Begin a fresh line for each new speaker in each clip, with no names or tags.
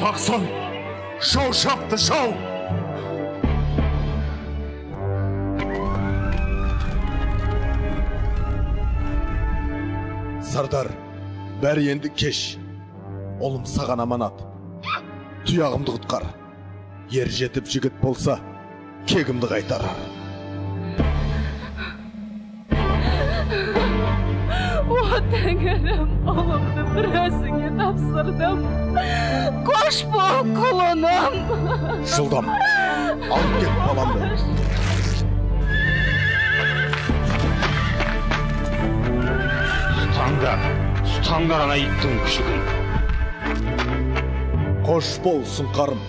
Тақсыр, жау шапты, жау!
Сардар, бәрі енді кеш. Ұлым саған аманат. Тұяғымды құтқар. Ер жетіп жігіт болса, кегімді қайтар.
О, тәңірім, ұлымды бір өзіңе тапсырдым. Қош бол, құлыным.
Жылдам, алып кет баламды.
Ұстаңдар, ұстаңдар ана иттің күшігін.
Қош бол, сұңқарым.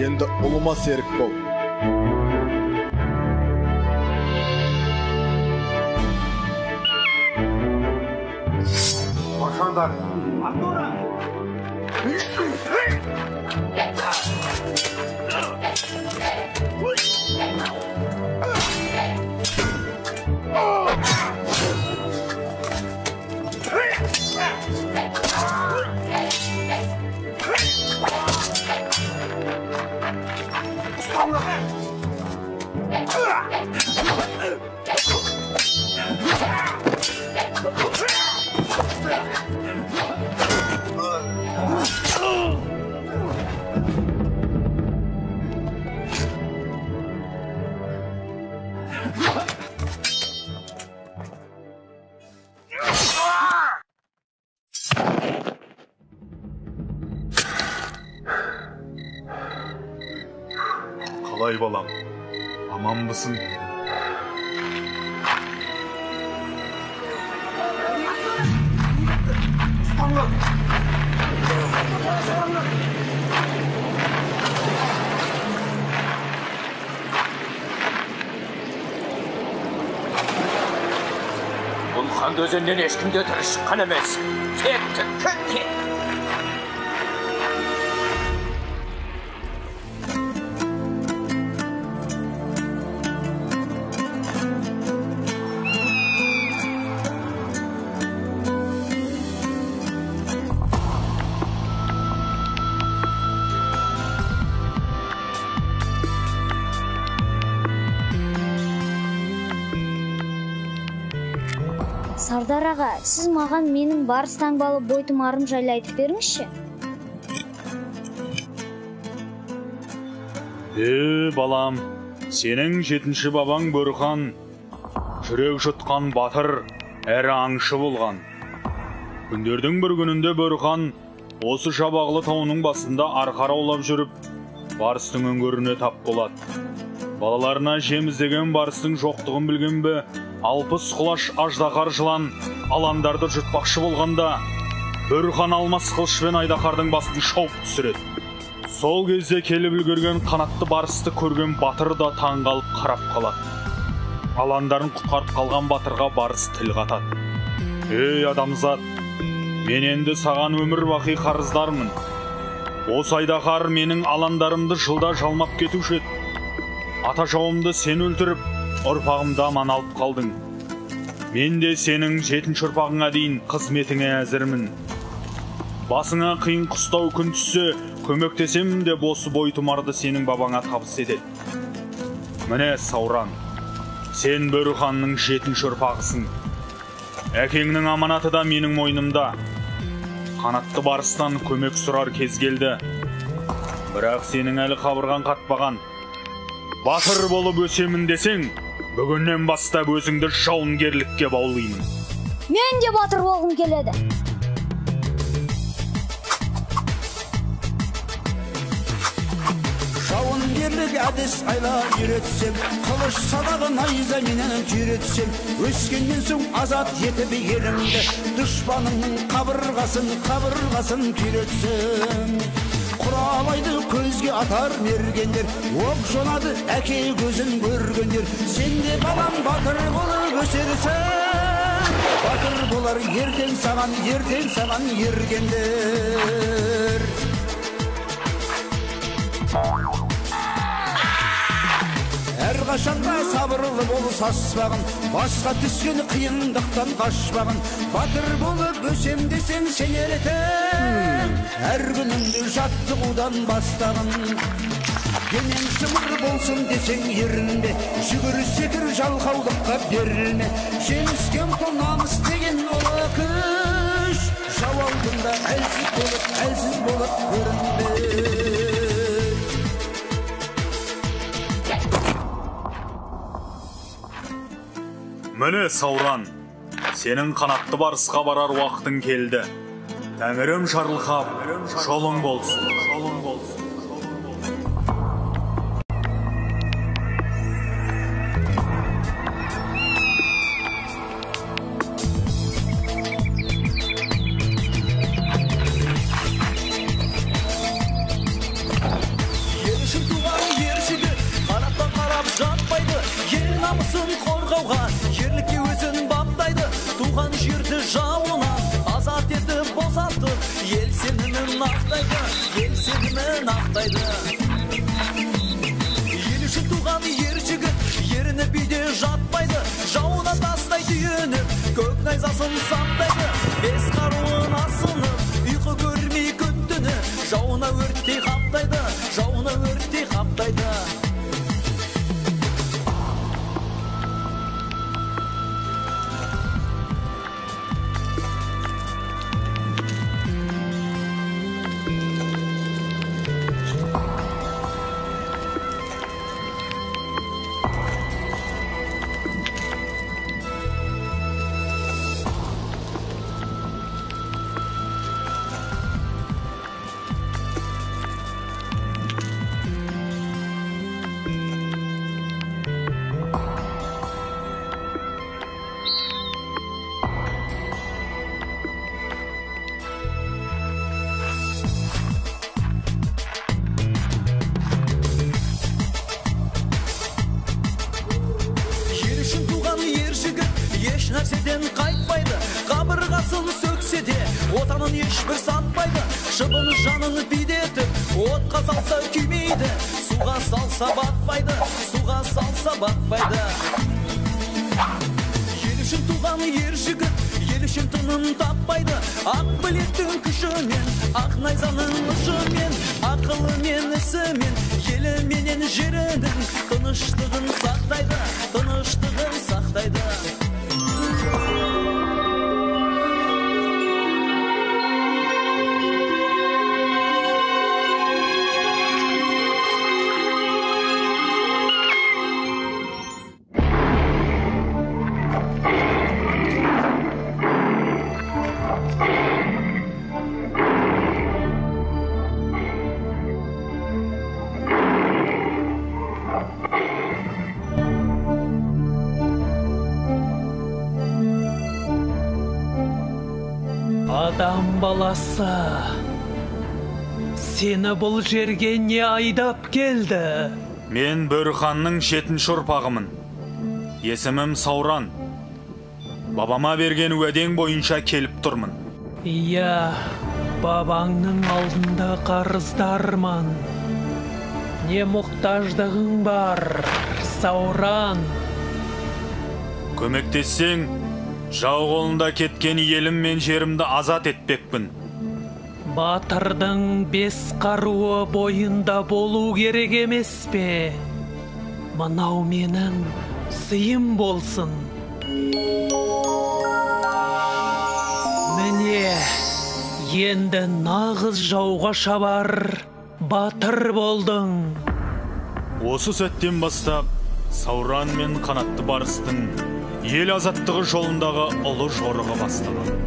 Енді ұлыма серік бол.
Бақандар! Қалай балам, аманбысың?
Бұл қанды өзеннен ешкім де тірі шыққан емес. Кеттік, кеттік.
Сардар аға, сіз маған менің барыс таңбалы бойтұмарым жайлы айтып беріңізші.
Балам, сенің жетінші бабаң Бөріхан жүрек жұтқан батыр, әрі аңшы болған. Күндердің бір күнінде Бөріхан осы Жабағылы тауының басында арқар аулап жүріп, барыстың үңгіріне тап болады. Балаларына жем іздеген барыстың жоқтығын білген бе, 60 құлаш аждаһар жылан аландарды жұтпақшы болғанда, Бөріхан алмас қылышпен айдаһардың басын шауып түсіреді. Сол кезде келіп үлгерген қанатты барысты көрген батыр да таңғалып қарап қалады. Аландарын құтқарып қалған батырға барыс тіл қатады. Ей адамзат, мен енді саған өмір бақи қарыздармын. Осы айдаһар менің аландарымды жылда жалмап кетуші еді. Ата жауымды сен өлтіріп, ұрпағымды аман алып қалдың. Мен де сенің 7-ші ұрпағыңа дейін қызметіңе әзірмін. Басыңа қиын қыстау күн түссе, көмектесемін деп осы бойтұмарды сенің бабаңа табыс етеді. Міне Сауран, сен Бөріханның 7-ші ұрпағысың. Әкеңнің аманаты да менің мойнымда. Қанатты барыстан көмек сұрар кез келді. Бірақ сенің әлі қабырған қатпаған. Батыр болып өсемін десең, бүгіннен бастап өзіңді жауынгерлікке баулимын.
Мен де батыр болғым келеді.
Жауынгерлік әдіс айла үйретсем, қылыш садағы найзаменен түйретсем, өскеннен соң азат етіп еліңді, дұшпаныңның қабырғасын күйретсем. Құралайды көзге атар мергендер, оқ жонады әке көзін көргендер. Сен де балам батыр болып өсерсің, батыр болар ертең саған, ертең саған ергендер. Әрқашанда сабырлы бол саспағын, басқа түскен қиындықтан қашпағын. Батыр болып өсем десең сен ертең, әр күніңді жаттығудан бастағын. Денең шымыр болсын десең ерінбе, жүгір секір жалқаулыққа берілме. Жеңіске ұмтыл намыс деген ұлы күш, жау алдында әлсіз болып, әлсіз болып көрінбе.
Міне Сауран, сенің қанатты барысқа барар уақытың келді. Тәңірім жарылқап, жолың болсын. Жолың болсын.
Ел үшін туған ер жігіт, қанаттан қарап жатпайды, ел намысын қорғауға ерлікке өзін баптайды. Туған жерді жауынан азат етіп босатып, ел сенімін ақтайды, ел сенімін ақтайды. Ел үшін туған ер жігіт, ерініп үйде жатпайды, жауына тастай түйініп, көк найзасын саптайды. Бес қаруын асынып, ұйқы көрмей күн түні, жауына өрттей қаптайды, жауына өрттей қаптайды. Еш нәрседен қайтпайды, қабырғасын сөксе де, отанын ешбір сатпайды. Шыбын жанын бидетіп, отқа салса күймейді, суға салса батпайды, суға салса батпайды. Ел үшін туған ер жігіт, ел үшін тыным таппайды, ақ білектің күшімен, ақ найзаның ұшымен, ақылымен ісімен, еліменен жерінің тыныштығын сақтайды, тыныштығын сақтайды.
Адам баласы, Сені бұл жерге не айдап келді?
Мен Бөріханның 7-ші ұрпағымын. Есімім Сауран. Бабама берген уәдең бойынша келіп тұрмын.
Иә, бабаңның алдында қарыздармын. Не мұқтаждығың бар, Сауран?
Көмектессең, жау қолында кеткен елім мен жерімді азат етпекпін.
Батырдың 5 қаруы бойында болу керек емес пе? Мынау менің сыйым болсын. Міне, енді нағыз жауға шабар батыр болдың.
Осы сәттен бастап Сауран мен қанатты барыстың ел азаттығы жолындағы ұлы жорығы басталады.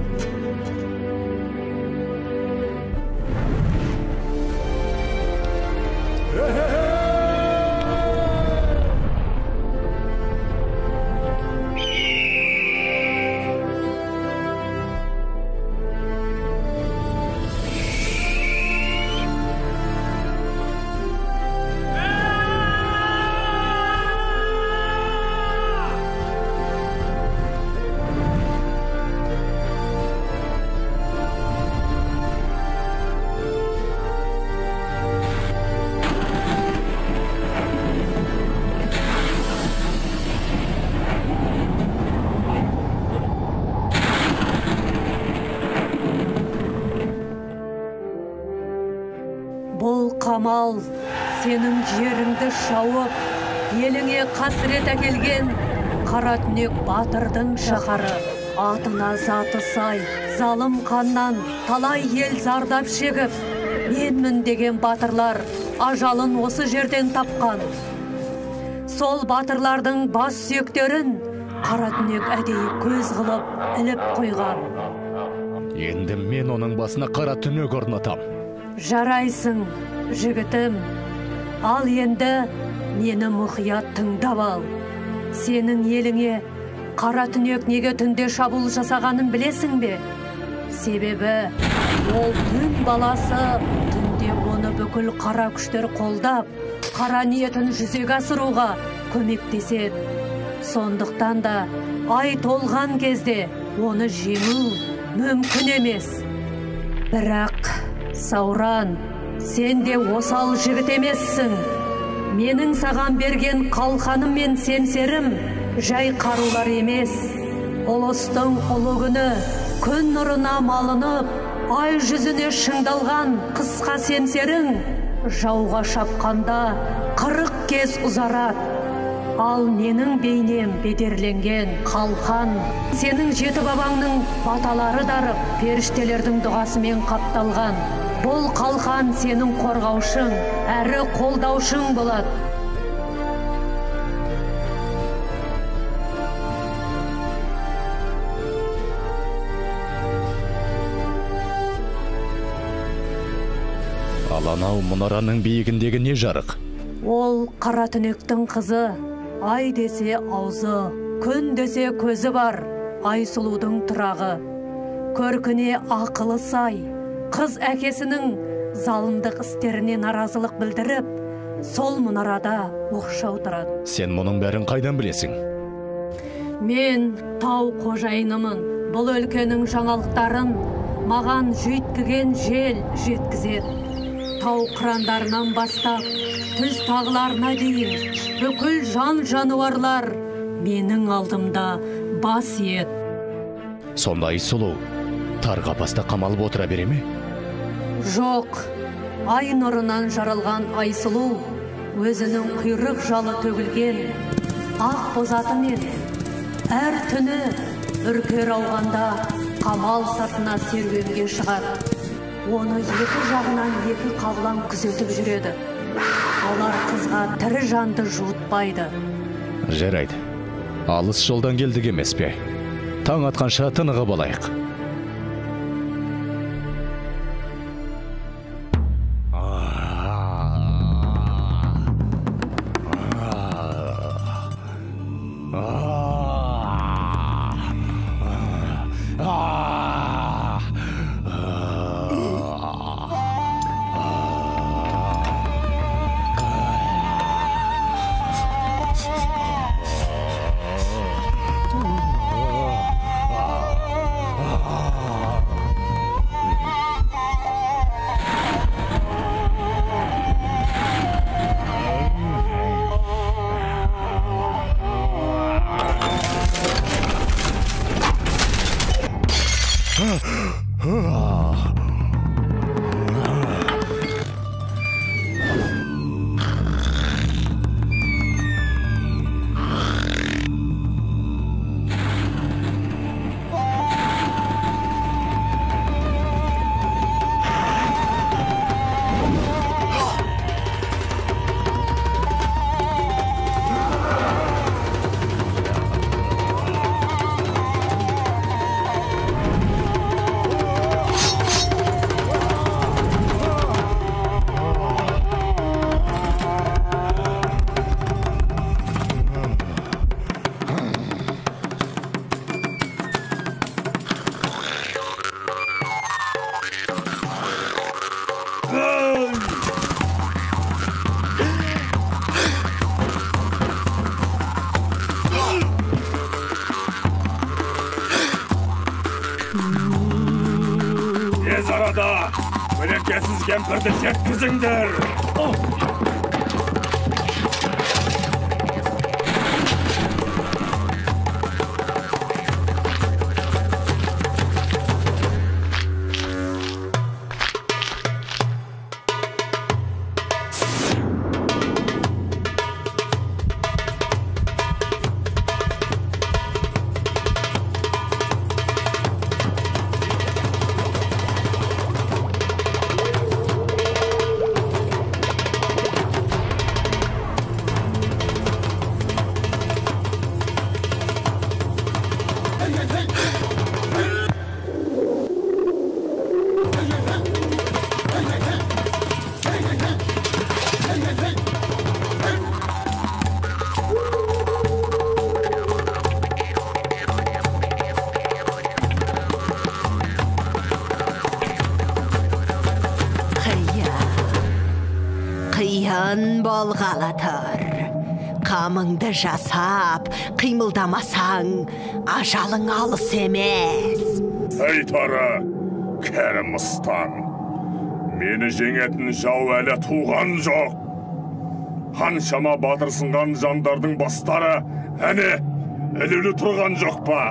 Бұл қамал сенің жеріңді шауып, еліңе қасірет әкелген қара түнек батырдың шаһары. Атына заты сай, залым қаннан талай ел зардап шегіп, менмін деген батырлар ажалын осы жерден тапқан. Сол батырлардың бас сүйектерін қара түнек әдейі көз қылып іліп қойған.
Енді мен оның басына қара түнек орнатам.
Жарайсың, жігітім. Ал енді мені мұқият тыңдап ал. Сенің еліңе қара түнек неге түнде шабуыл жасағанын білесің бе? Себебі ол түн баласы, түнде оны бүкіл қара күштер қолдап, қара ниетін жүзеге асыруға көмектеседі. Сондықтан да ай толған кезде оны жеңу мүмкін емес. Бірақ Сауран, сен де осал жігіт емессің. Менің саған берген қалқаным мен семсерім жай қарулар емес. Ұлыстың ұлы күні күн нұрына малынып, ай жүзіне шыңдалған қысқа семсерің жауға шапқанда 40 кез ұзарады. Ал менің бейнем бедерленген қалқан сенің жеті бабаңның баталары дарып, періштелердің дұғасымен қапталған. Бұл қалқан сенің қорғаушың, әрі қолдаушың болады.
Ал анау мұнараның биігіндегі не жарық?
Ол қара түнектің қызы. Ай десе аузы, күн десе көзі бар, Айсұлудың тұрағы. Көркіне ақылы сай, қыз әкесінің залымдық істеріне наразылық білдіріп, сол мұнарада оқшау тұрады.
Сен мұның бәрін қайдан білесің?
Мен тау қожайынымын. Бұл өлкенің жаңалықтарын маған жүйткіген жел жеткізеді. Тау қырандарынан бастап, түз тағыларына дейін бүкіл жан-жануарлар менің алдымда бас иеді.
Сонда Айсұлу тар қапаста қамалып отыра бере ме?
Жоқ, ай нұрынан жаралған Айсұлу өзінің құйрық жалы төгілген ақ бозатымен әр түні үркер ауғанда қамал сыртына серуенге шығады. Оны екі жағынан екі қабылан күзетіп жүреді. Олар қызға тірі жанды жуытпайды.
Жарайды. Алыс жолдан келдік емес пе? Таң атқанша тынығып алайық.
Әдепсіз кемпірді жеткізіңдер.
Болғалы тұр. Қамыңды жасап, қимылдамасаң, ажалың алыс емес.
Әй тары, кәрі мыстан, мені жеңетін жау әлі туған жоқ. Қаншама батырсынған жандардың бастары әне ілулі тұрған жоқ па?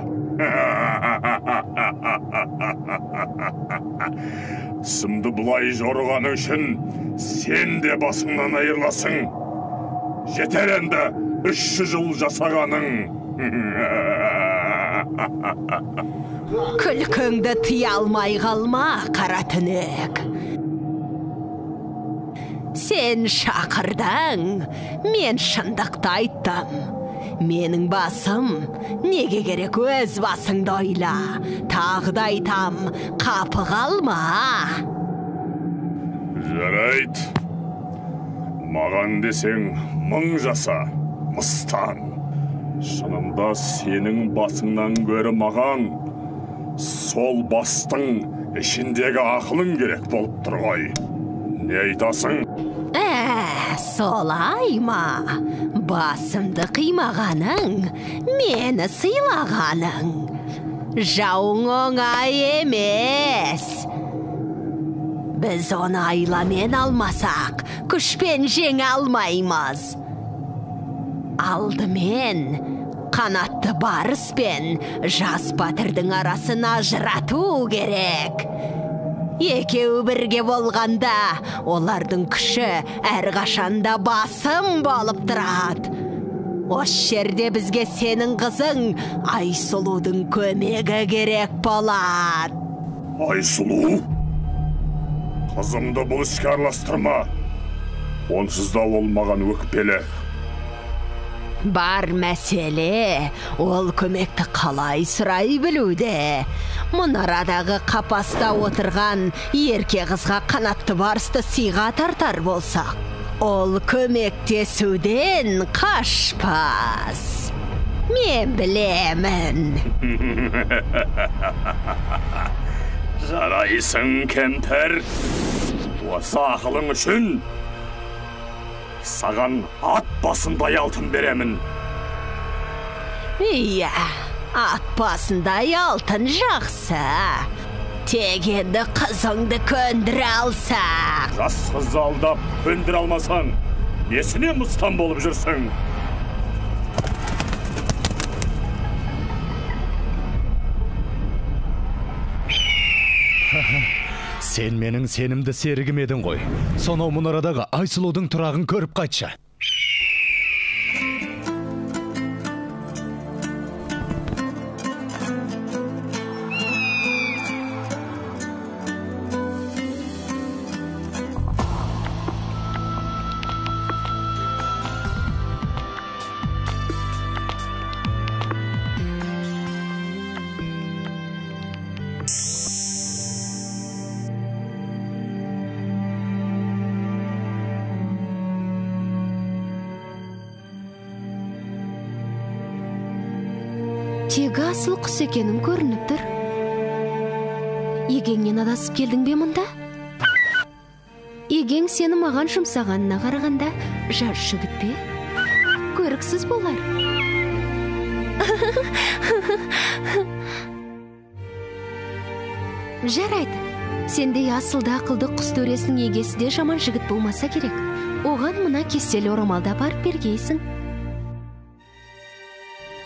Түсімді бұлай жорығаны үшін сен де басыңнан айырыласың. Жетер енді 300 жыл жасағаның.
Күлкіңді тыя алмай қалма, қара түнек. Сен шақырдың, мен шындықты айттым. Менің басым, неге керек өз басыңды ойла. Тағы да айтам, қапы қалма.
Жарайды. Маған десең, мың жаса, мыстан. Шынында сенің басыңнан гөрі маған сол бастың ішіндегі ақылың керек болып тұр ғой. Не айтасың?
Солай ма? Басымды қимағаның, мені сыйлағаның. Жауың оңай емес. Біз оны айламен алмасақ, күшпен жеңе алмаймыз. Алдымен қанатты барыспен жас батырдың арасын ажырату керек. Екеуі бірге болғанда, олардың күші әрқашанда басым болып тұрады. Осы жерде бізге сенің қызың Айсұлудың көмегі керек болады.
Айсұлу? Қызымды бұл іске араластырма. Онсыз да ол маған өкпелі.
Бар мәселе, ол көмекті қалай сұрай білуде. Мұнарадағы қапаста отырған ерке қызға қанатты барысты сыйға тартар болсақ, ол көмектесуден қашпас. Мен білемін.
Жарайсың, кемпір. Осы ақылың үшін саған ат басындай алтын беремін.
Иә, ат басындай алтын жақсы. Тек енді қызыңды көндіре алсақ.
Жас қызды алдап көндіре алмасаң, несіне мыстан болып жүрсің?
Сен менің сенімді серігім едің ғой. Сонау мұнарадағы Айсұлудың тұрағын көріп қайтшы.
Тегі асыл құс екенің көрініп тұр. Егеңнен адасып келдің бе мұнда? Егең сені маған жұмсағанына қарағанда жас жігіт пе? Көріксіз болар. Жарайды. Сендей асылды ақылды құс төресінің егесі де жаман жігіт болмаса керек. Оған мына кестелі орамалды апарып бергейсің.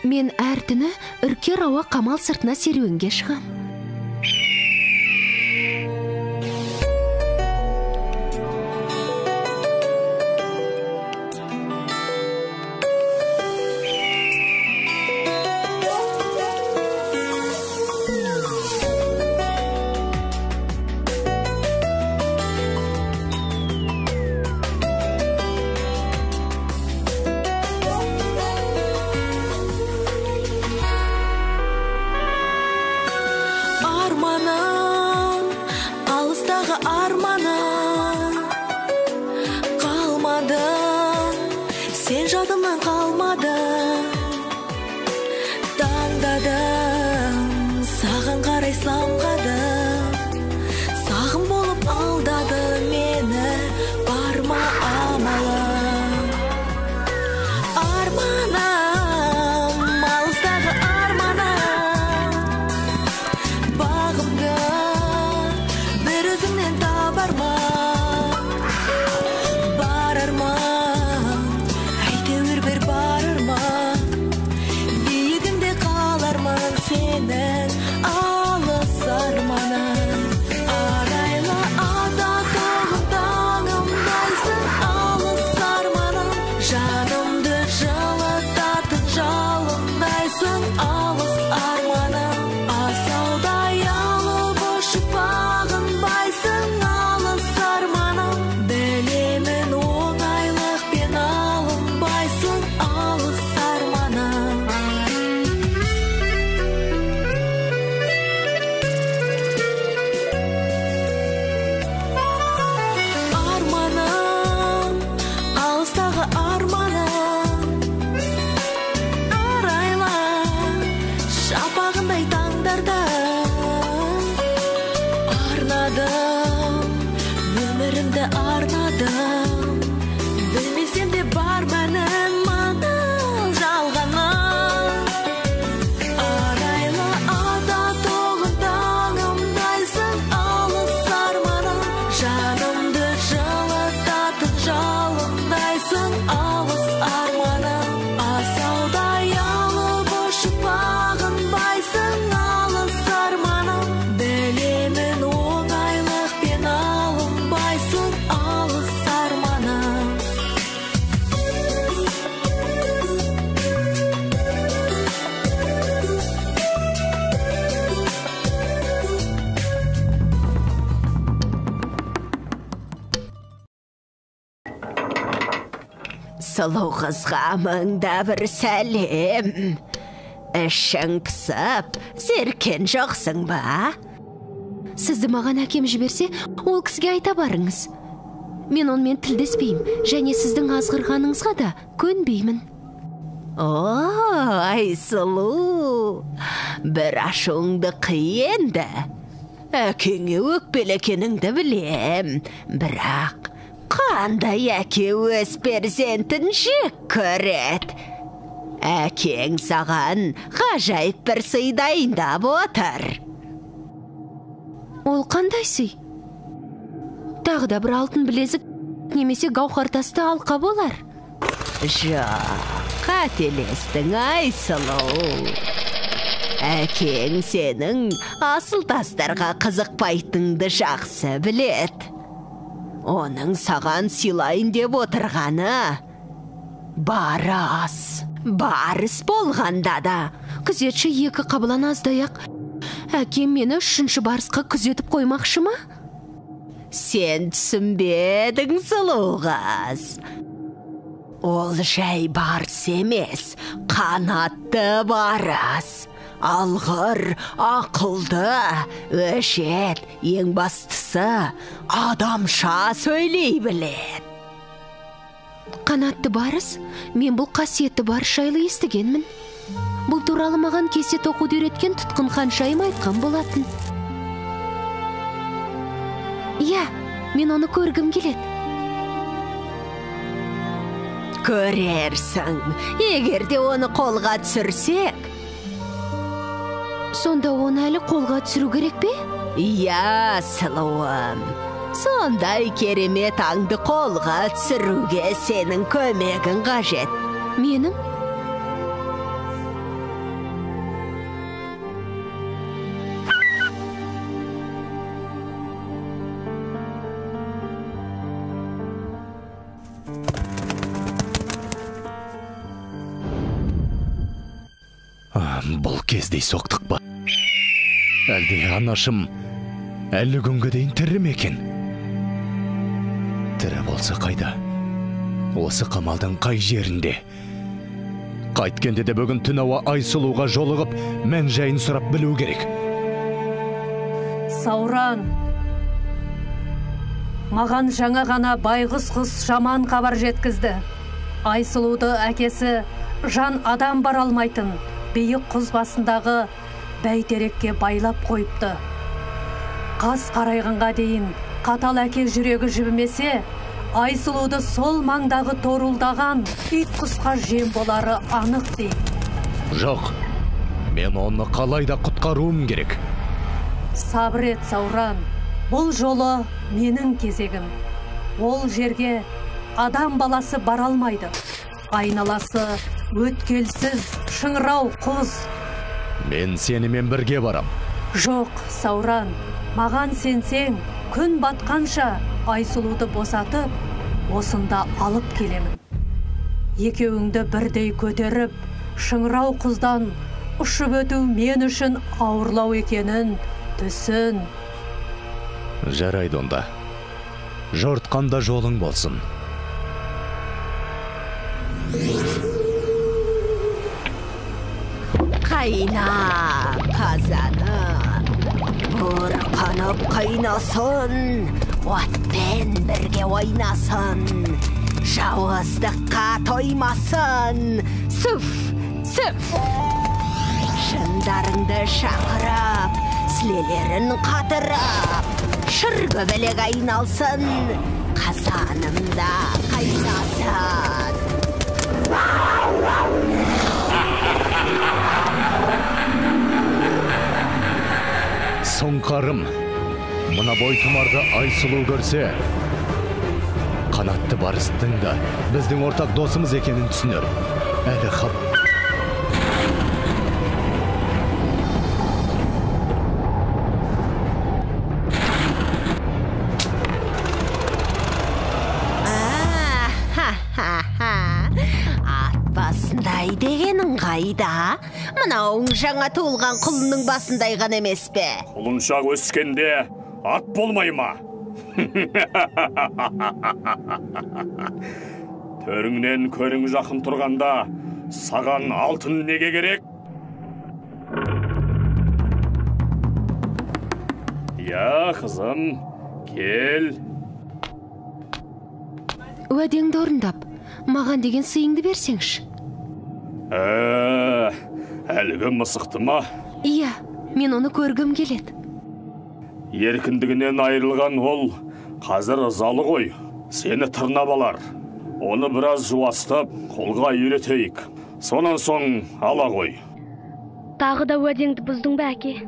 Мен әр түні үркер ауа қамал сыртына серуенге шығам.
Сұлу қызға мыңда бір сәлем. Ішің пысып, зеркен жоқсың ба?
Сізді маған әкем жіберсе, ол кісіге айта барыңыз. Мен онымен тілдеспеймін, және сіздің азғырғаныңызға да көнбеймін.
О, Айсұлу, бір ашуыңды қи енді. Әкеңе өкпелекеніңді білем, бірақ қандай әке өз перзентін жек көреді. Әкең саған ғажайып бір сый дайындап отыр.
Ол қандай сый? Тағы да бір алтын білезік немесе гауһар тасты алқа болар.
Жоқ, қателестің, Айсұлу. Әкең сенің асыл тастарға қызықпайтыныңды жақсы біледі. Оның саған сыйлайын деп отырғаны барыс. Барыс болғанда да
күзетші екі қабылан аздаяқ. Әкем мені үшінші барысқа күзетіп қоймақшы ма?
Сен түсінбедің, сұлу қыз. Ол жай барыс емес, қанатты барыс. Алғыр, ақылды, өжет, ең бастысы адамша сөйлей біледі.
Қанатты барыс? Мен бұл қасиетті барыс жайлы естігенмін. Бұл туралы маған кесте тоқуды үйреткен тұтқын ханшайым айтқан болатын. Иә, мен оны көргім келеді.
Көрерсің, егер де оны қолға түсірсек.
Сонда оны әлі қолға түсіру керек пе?
Иә, сұлуым. Сондай керемет аңды қолға түсіруге сенің көмегің қажет.
Менің?
Бұл кездейсоқтық па? Әлде анашым әлі күнге дейін тірі ме екен? Тірі болса қайда? Осы қамалдың қай жерінде? Қайткенде де бүгін түн ауа Айсұлуға жолығып, мән жайын сұрап білу керек.
Сауран, маған жаңа ғана байғұс құс жаман хабар жеткізді. Айсұлуды әкесі жан адам бара алмайтын биік құз басындағы бәйтерекке байлап қойыпты. Қас қарайғанға дейін қатал әке жүрегі жібімесе, Айсұлуды сол маңдағы торуылдаған ит құсқа жем болары анық дейді.
Жоқ, мен оны қалай да құтқаруым керек.
Сабыр ет, Сауран, бұл жолы менің кезегім. Ол жерге адам баласы бара алмайды. Айналасы өткелсіз шыңырау құз.
Мен сенімен бірге барам.
Жоқ, Сауран, маған сенсең, күн батқанша Айсұлуды босатып, осында алып келемін. Екеуіңді бірдей көтеріп, шыңырау құздан ұшып өту мен үшін ауырлау екенін түсін.
Жарайды онда. Жортқанда жолың болсын.
Қайна, қазаным, бұрқанып қайнасын, отпен бірге ойнасын, жауыздыққа тоймасын.
Сүф, сүф!
Шындарыңды шақырып, сілелерін қатырып, шыр көбелек айналсын, қазанымда қайнасын.
Сұңқарым, мына бойтұмарды Айсұлу көрсе, қанатты барыстың да біздің ортақ досымыз екенін түсінер. Әлі хап.
Ат басындай дегенің қайда? Мынауың жаңа туылған құлынның басындай ғана емес пе?
Құлыншақ өскенде ат болмай ма? Төріңнен көрің жақын тұрғанда саған алтын неге керек? Я, қызым, кел.
Уәдеңді орындап, маған деген сыйыңды берсеңші.
Әлгі мысықты ма?
Иә, мен оны көргім келеді.
Еркіндігінен айырылған ол қазір ызалы ғой. Сені тырнап алар. Оны біраз жуастап, қолға үйретейік. Сонан соң ала ғой.
Тағы да уәдеңді бұздың ба, әке?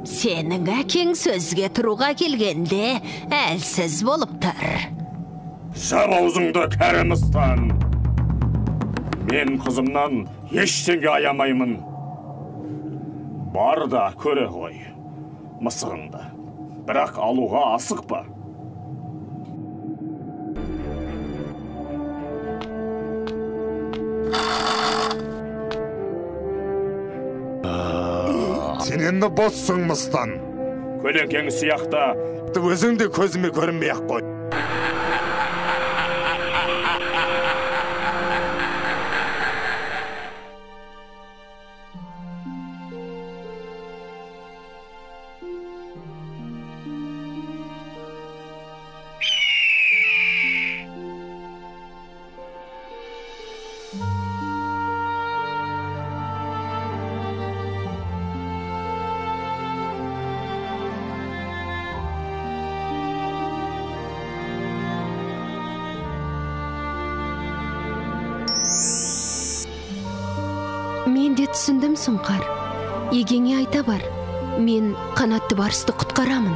Сенің әкең сөзге тұруға келгенде әлсіз болып тұр.
Жап аузыңды, кәрі мыстан! Мен қызымнан ештеңе аямаймын. Бар да көре ғой мысығыңды. Бірақ алуға асықпа.
Сен енді боссың, мыстан.
Көлеңкең сияқты
өзің де көзіме көрінбей-ақ қой.
Мен де түсіндім, Сұңқар. Егеңе айта бар. Мен қанатты барысты құтқарамын.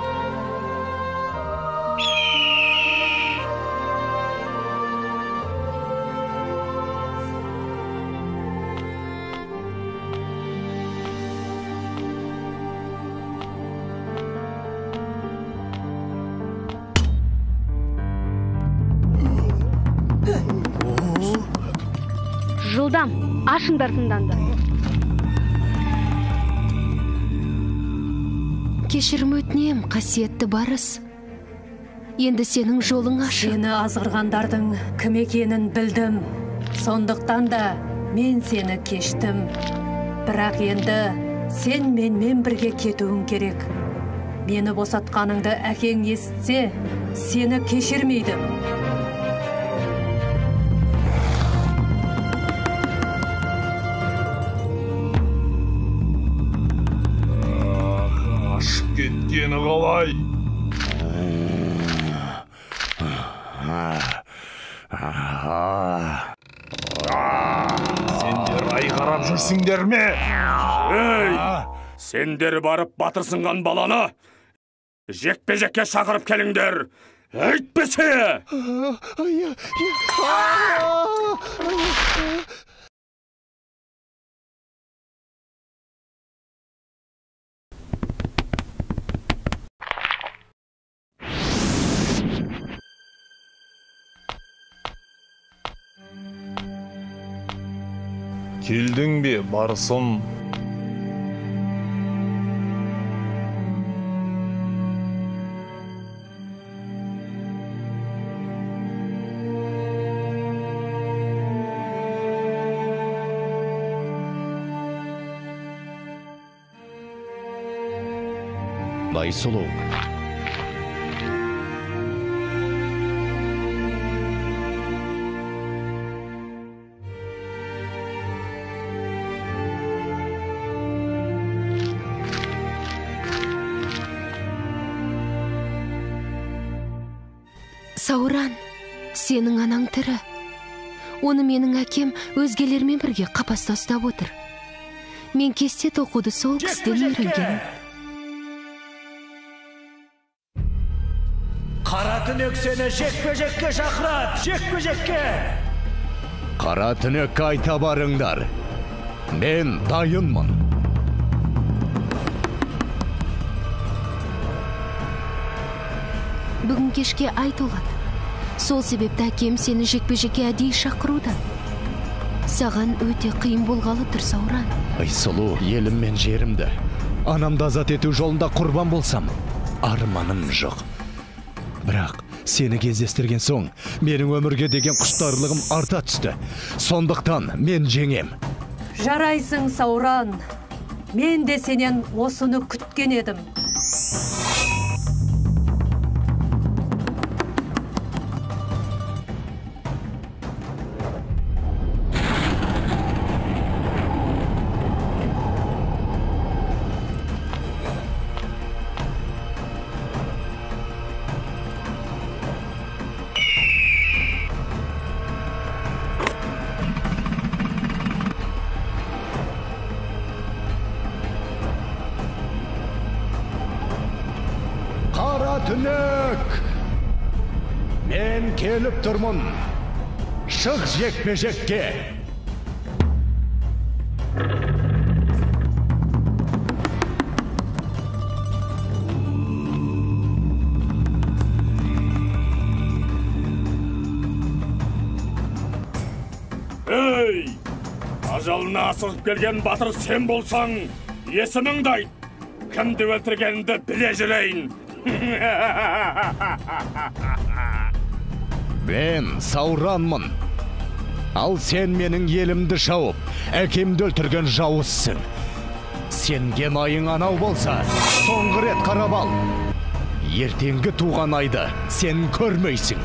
Жылдам, ашыңдар зынданды.
Кешірім өтінем, қасиетті барыс. Енді сенің жолың ашық.
Сені азғырғандардың кім екенін білдім. Сондықтан да мен сені кештім. Бірақ енді сен менімен бірге кетуің керек. Мені босатқаныңды әкең естісе, сені кешірмейді.
Кеткені қалай? Сендер ай қарап жүрсіңдер ме?
Ей, сендер барып батырсынған баланы жекпе-жекке шақырып келіңдер. Әйтпесе!
Келдің бе, барысым?
Айсұлу.
Сауран, сенің анаң тірі. Оны менің әкем өзгелермен бірге қапаста ұстап отыр. Мен кесте тоқуды сол кісіден үйренгенмін.
Қара түнек сені жекпе-жекке шақырады, жекпе-жекке!
Қара түнекке айта барыңдар. Мен дайынмын.
Бүгін кешке ай толады. Сол себепті әкем сені жекпе-жекке әдейі шақыруда. Саған өте қиын болғалы тұр, Сауран.
Айсұлу, елім мен жерімді, анамды азат ету жолында құрбан болсам, арманым жоқ. Бірақ сені кездестірген соң, менің өмірге деген құштарлығым арта түсті. Сондықтан мен жеңем.
Жарайсың, Сауран. Мен де сенен осыны күткен едім.
Түнек! Мен келіп тұрмын. Шық жекпе-жекке!
Ей! Ажалына асығып келген батыр сен болсаң, есіміңді айт! Кімді өлтіргеніңді біле жүрейін!
Мен Сауранмын. Ал сен менің елімді шауып, әкемді өлтірген жауызсың. Сенген айың анау болса, соңғы рет қарап ал. Ертеңгі туған айды сен көрмейсің.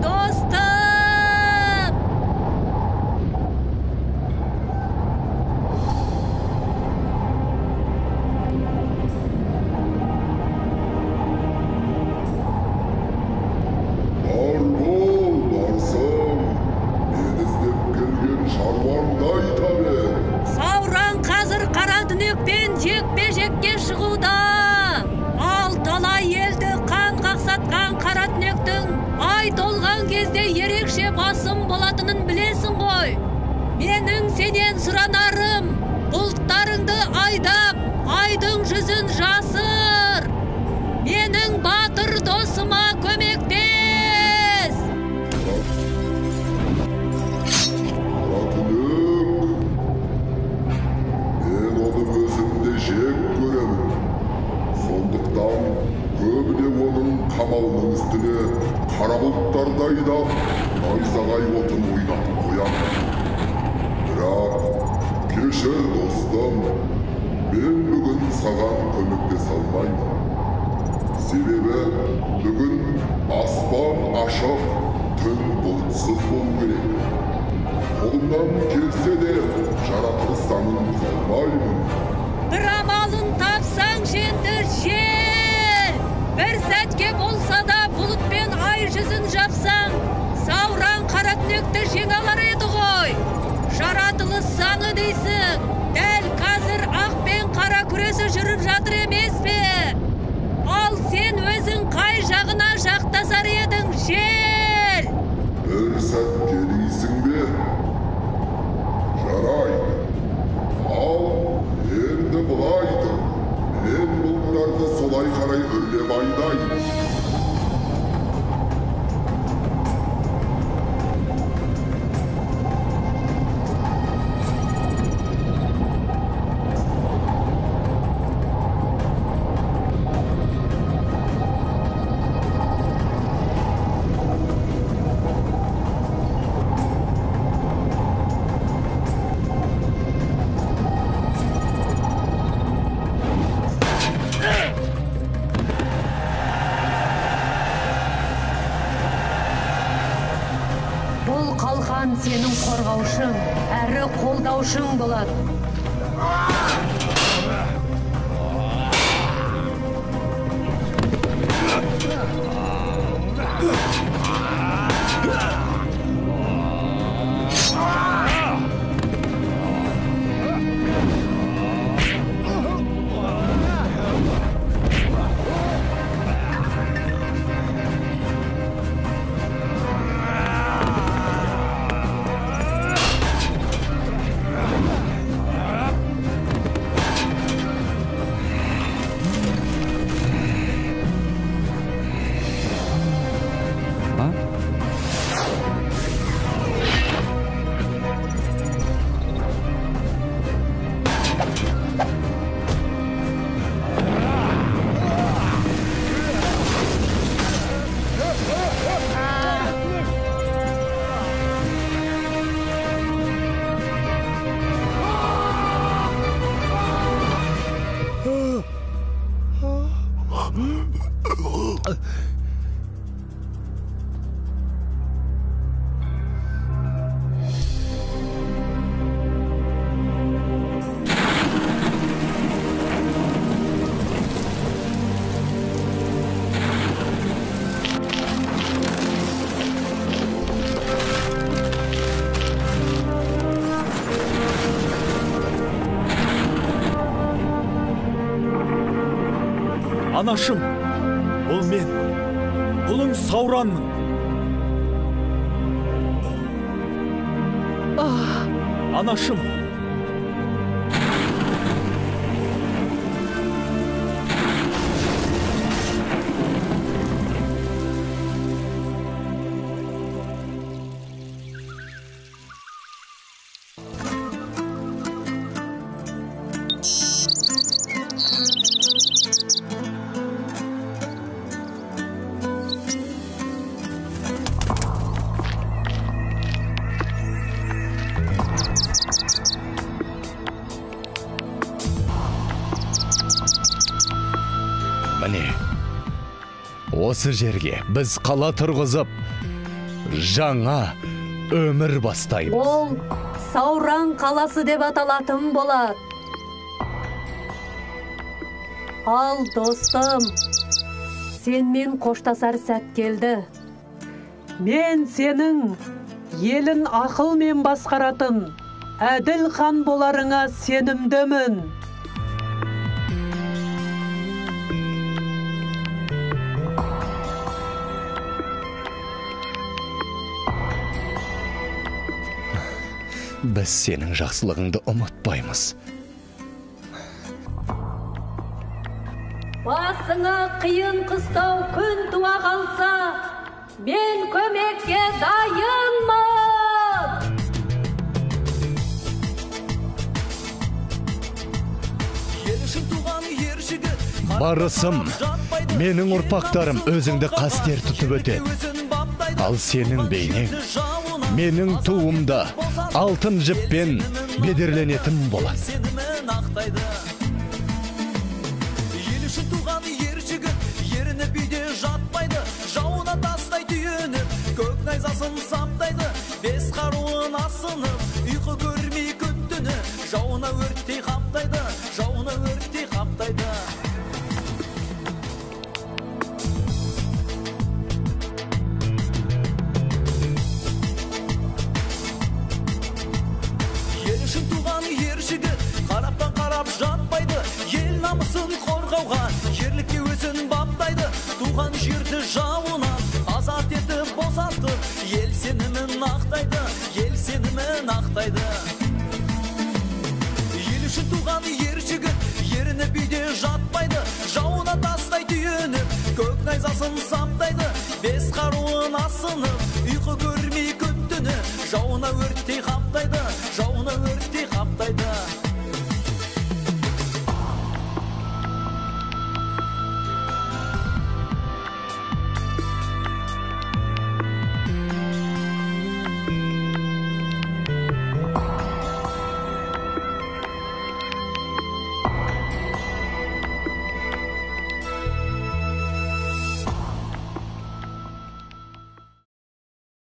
Достым!
Бар бол, барсым. Мені іздеп келген шаруаңды айта бер.
Сауран қазір қара түнекпен жекпе-жекке шығуда. Ал талай елді қан қақсатқан қара түнектің ай толған кезде ерекше басым болатынын білесің ғой. Менің сенен сұранарым, бұлттарыңды айдап, айдың жүзін жасыр. Менің батыр досыма көмектес.
Қара түнек. Мен оны өзім де жек көремін. Сондықтан көбіне оның қамалының үстіне қара бұлттарды айдап, найзағай отын ойнатып қоямын. Бірақ кешір, достым, мен бүгін саған көмектесе алмаймын. Себебі бүгін аспан ашық, түн бұлтсыз болу керек. Қолымнан келсе де жаратылыс заңын бұза алмаймын.
Бір амалын тапсаң енді жел. Бір сәтке болса да бұлтпен ай жүзін жапсаң, Сауран қара түнекті жеңе алар еді ғой. Жаратылыс заңы дейсің. Дәл қазір ақ пен қара күресі жүріп жатыр емес пе? Ал сен өзің қай жағына жақтасар едің, жел?
Бір сәтке дейсің бе? Жарайды. Ал енді былай тұр. Мен бұлттарды солай қарай үрлеп айдаймын.
Бұл қалқан сенің қорғаушың, әрі қолдаушың болады.
Анашым, бұл мен, ұлың Сауранмын. Анашым.
Міне, осы жерге біз қала тұрғызып, Жаңа өмір бастаймыз.
Ол Сауран қаласы деп аталатын болады. Ал достым, сенмен қоштасар сәт келді.
Мен сенің елін ақылмен басқаратын әділ хан боларыңа сенімдімін.
Біз сенің жақсылығыңды ұмытпаймыз.
Басыңа қиын қыстау күн туа қалса, мен көмекке дайынмын.
Барысым, менің ұрпақтарым өзіңді қастер тұтып өтеді. Ал сенің бейнең менің туымда алтын жіппен бедерленетін болады.
Ел үшін туған ер жігіт, ерініп үйде жатпайды, жауына тастай түйініп, көк найзасын саптайды, бес қаруын асынып, ұйқы көрмей күн түні, жауына өрттей қаптайды, жауына өрттей қаптайды. Қараптан қарап жатпайды, ел намысын қорғауға, ерлікке өзін баптайды, туған жерді жауынан азат етіп босатып, ел сенімін ақтайды, ел сенімін ақтайды. Ел үшін туған ер жігіт, ерініп үйде жатпайды, жауына тастай түйініп, көк найзасын саптайды, бес қаруын асынып,